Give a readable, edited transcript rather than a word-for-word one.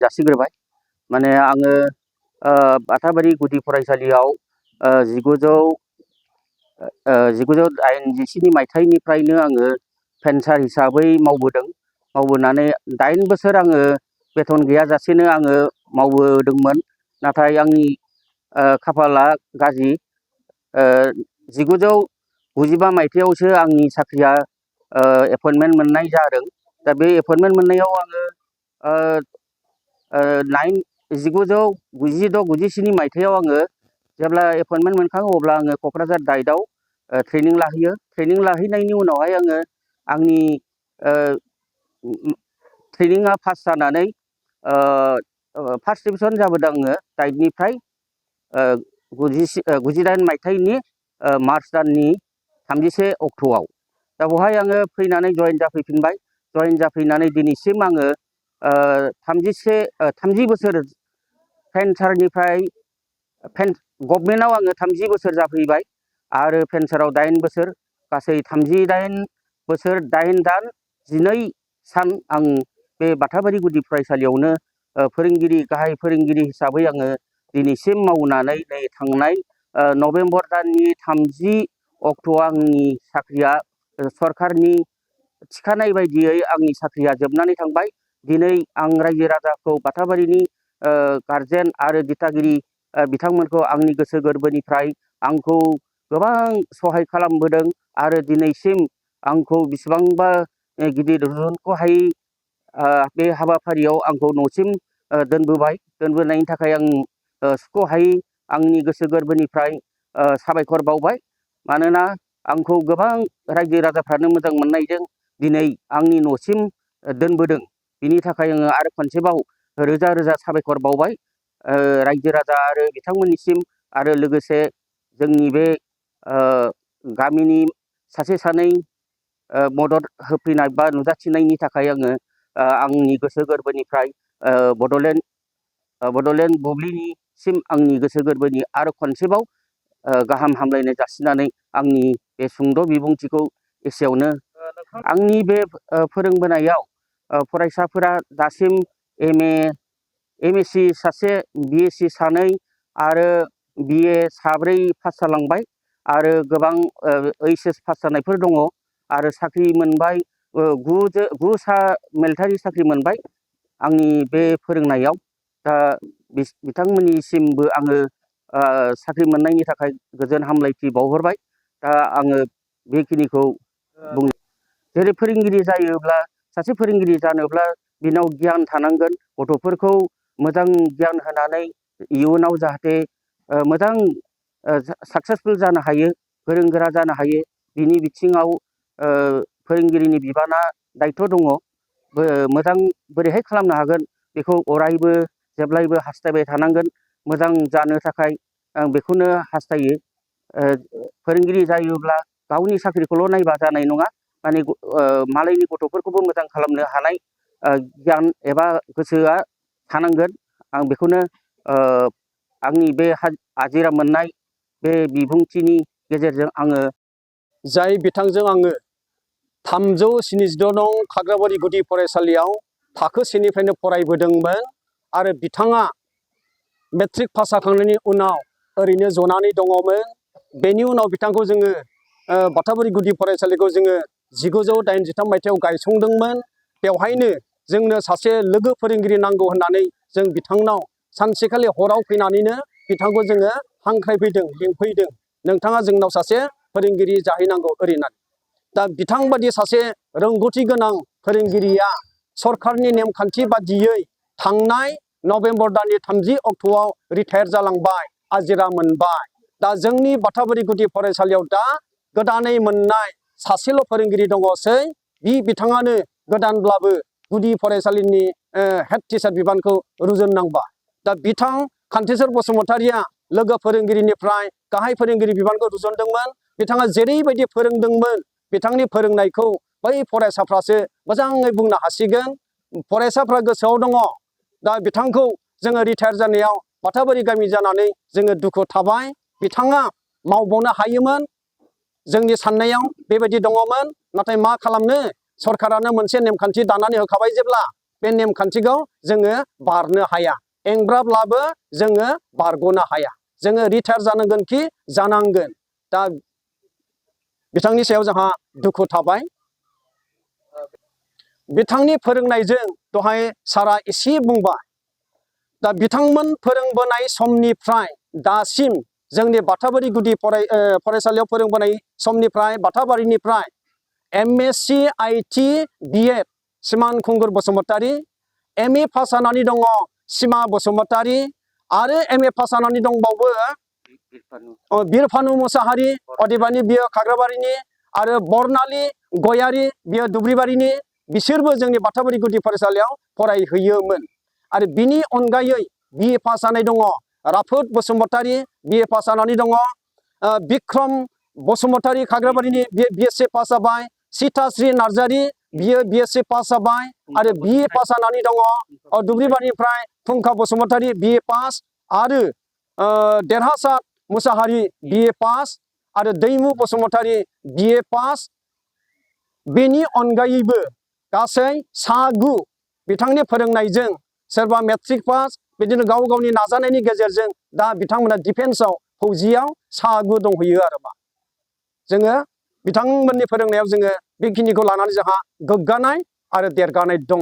जासिग्रोबाय। माने आङो बाथाबारि गुदि फरायसालियाव 1987 मायथाइनिफ्रायनो आङो फेनसार हिसाबै मावबोदों। मावबोनानै 8 बोसोर आङो बेथन गैयाजासेनो आङो मावबोदोंमोन। नाथाय आंनि खाफाला गाज्रि। 1995 मायथाइयावसो आंनि साख्रिया एपइन्टमेन्ट मोननाय जादों। दा बे एपइन्टमेन्ट मोननायाव आङो 1996-97 मायथाइयाव आङो जेब्ला एपइन्टमेन्ट मोनखाङो अब्ला आङो क'क्राझार डाइटआव ट्रेनिं लाहैयो। ट्रेनिं लाहैनायनि उनावहाय आङो आंनि ट्रेनिङा पास जानानै फार्स्ट डिभिजन जाबोदों आङो डाइटनिफ्राय 98 मायथाइनि मार्च दाननि 31 अक्ट'आव। दा बेवहाय आङो फैनानै जइन जाफैफिनबाय। जइन जाफैनानै दिनैसिम आङो 30 बोसोर फेनसारनिफ्राय गभर्नमेन्टआव आङो 30 बोसोर जाफैबाय आरो फेनसाराव 8 बोसोर, गासै 38 बोसोर 8 दान 12 सान आं बे बाथाबारि गुदि फरायसालियावनो गाहाय फोरोंगिरि हिसाबै आङो दिनैसिम मावनानै नै थांनाय नभेम्बर दाननि 30 अक्ट'आव आंनि साख्रिया सरखारनि थिखानाय बायदियै आंनि साख्रिया जोबनानै थांबाय। दिनै आं रायजो राजाखौ बाथाबारिनि गारजेन आरो दिथागिरि बिथांमोनखौ आंनि गोसो गोरबोनिफ्राय आंखौ गोबां सहाय खालामबोदों आरो दिनैसिम आंखौ बेसेबांबा गिदिर रुजुनख'हायै बे हाबाफारियाव आंखौ न'सिम दोनबोनायनि थाखाय आं सुख'हायै आंनि गोसो गोरबोनिफ्राय साबायखर बावबाय। मानोना आंखौ गोबां रायजो राजाफ्रानो मोजां मोननायजों दिनै आंनि न'सिम दोनबोदों। बिनि थाखाय आङो आरो खनसेबाव रोजा रोजा साबायखर बावबाय रायजो राजा आरो बिथांमोननिसिम, आरो लोगोसे जोंनि बे गामिनि सासे सानै मदद होफैनाय बा नुजाथिनायनि थाखाय आङो आंनि गोसो गोरबोनिफ्राय बड'लेण्ड बुब्लिनिसिम आंनि गोसो गोरबोनि आरो खनसेबाव गाहाम हामलायनाय जासिनानै आंनि बे सुंद' बिबुंथिखौ एसेयावनो आंनि बे फोरोंबोनायाव फरायसाफोरा दासिम एम.एस.सि सासे, बि.एस.सि सानै आरो बि.ए साब्रै पास जालांबाय आरो गोबां ओइस.एस पास जानायफोर दङ आरो साख्रि मोनबाय। 9 मिलिटारि साख्रि मोनबाय आंनि बे फोरोंनायाव। दा बिथांमोननिसिमबो आङो साख्रि मोननायनि थाखाय गोजोन हामलायथि बावहरबाय। दा आङो बेखिनिखौ बुङो। जेरै फोरोंगिरि जायोब्ला, सासे फोरोंगिरि जानोब्ला बिनाव गियान थानांगोन, गथ'फोरखौ मोजां गियान होनानै इयुनाव जाहाथे मोजां साक्सेसफुल जानो हायो, गोरों गोरा जानो हायो, बिनि बिथिङाव फोरोंगिरिनि बिबाना दायथ' दङ। मोजां बोरैहाय खालामनो हागोन बेखौ अरायबो जेब्लायबो हास्थायबाय थानांगोन। मोजां जानो थाखाय आं बेखौनो हास्थायो। फोरोंगिरि जायोब्ला गावनि साख्रिखौल' नायबा जानाय नङा, माने मालायनि गथ'फोरखौबो मोजां खालामनो हानाय गियान एबा गोसोआ थानांगोन। आं बेखौनो आंनि बे आजिरा मोननाय बे बिबुंथिनि गेजेरजों आङो जाय बिथांजों आङो 376 नं खाग्राबारि गुदि फरायसालियाव थाखो 1निफ्रायनो फरायबोदोंमोन आरो बिथाङा मेट्रिक पास जाखांनायनि उनाव ओरैनो जनानै दङमोन। बेनि उनाव बिथांखौ जोङो बाथाबारि गुदि फरायसालिखौ जोङो 1983 मायथाइयाव गायसंदोंमोन। बेवहायनो जोंनो सासे लोगो फोरोंगिरि नांगौ होननानै जों बिथांनाव सानसेखालि हराव फैनानैनो बिथांखौ जोङो हांख्रायफैदों, लिंफैदों, नोंथाङा जोंनाव सासे फोरोंगिरि जाहैनांगौ ओरैनानै। दा बिथांबादि सासे रोंगौथि गोनां फोरोंगिरिया सरखारनि नेमखान्थि बादियै थांनाय नभेम्बर दाननि 30 अक्ट'आव रिटायार जालांबाय, आजिरा मोनबाय। दा जोंनि बाथाबारि गुदि फरायसालियाव दा गोदानै मोननाय सासेल' फोरोंगिरि दङसै। बिथाङानो गोदानब्लाबो गुदि फरायसालिनि हेड टिचार बिबानखौ रुजुननांबाय। दा बिथां कान्तिस्वर बसुमतारिया लोगो फोरोंगिरिनिफ्राय गाहाय फोरोंगिरि बिबानखौ रुजुनदोंमोन। बिथाङा जेरैबायदि फोरोंदोंमोन, बिथांनि फोरोंनायखौ बै फरायसाफ्रासो मोजाङै बुंनो हासिगोन। फरायसाफ्रा गोसोआव दङ। दा बिथांखौ जोङो रिटायार जानायाव बाथाबारि गामि जानानै जोङो दुखु थाबाय। बिथाङा मावबावनो हायोमोन, जोंनि साननायाव बेबायदि दङमोन। नाथाय मा खालामनो, सरकारानो मोनसे नेमखान्थि दानानै होखाबाय जेब्ला, बे नेमखान्थिखौ जोङो बारनो हाया। एंब्राब्लाबो जोङो बारग'नो हाया। जोङो रिटायार जानांगोन कि जानांगोन। दा बिथांनि सायाव जोंहा दुखु थाबाय। बिथांनि फोरोंनायजों दहाय सारा एसे बुंबाय। दा बिथांमोन फोरोंबोनाय समनिफ्राय दासिम जोंनि बाथाबारि गुदि फरायसालियाव फोरोंबोनाय समनिफ्राय बाथाबारिनिफ्राय MSc IT BEd सिमान खुंगुर बसुमतारी, MA पास जानानै दङ सिमा बसुमतारी आरो MA पास जानानै दंबावो बिरफानु मुसाहारि, अदेबानि बियो खाग्राबारिनि, आरो बरनालि गयारि बियो दुब्रिबारिनि। बिसोरबो जोंनि बाथाबारि गुदि फरायसालियाव फरायहैयोमोन। आरो बिनि अनगायै BA पास जानाय दङ राफोद बसुमतारी, BA पास जानानै दङ बिक्रम बसुमतारी खाग्राबारिनि BSc पास जाबाय, सीताश्री नार्जारी बियो BSc पास जाबाय आरो BA पास जानानै दङ दुब्रिबारिनिफ्राय फुंखा बसुमतारी BA पास आरो देरहासार मुसाहारि BA पास आरो दैमु बसुमतारी BA पास। बेनि अनगायैबो गासै सा9 बिथांनि फोरोंनायजों सोरबा मेट्रिक पास, बिदिनो गाव गावनि नाजानायनि गेजेरजों दा बिथांमोना डिफेन्सआव फौजियाव सा9 दंहैयो आरो मा। जोङो बिथांमोननि फोरोंनायाव जोङो बेखिनिखौ लानानै जोंहा गोग्गानाय आरो देरगानाय दङ।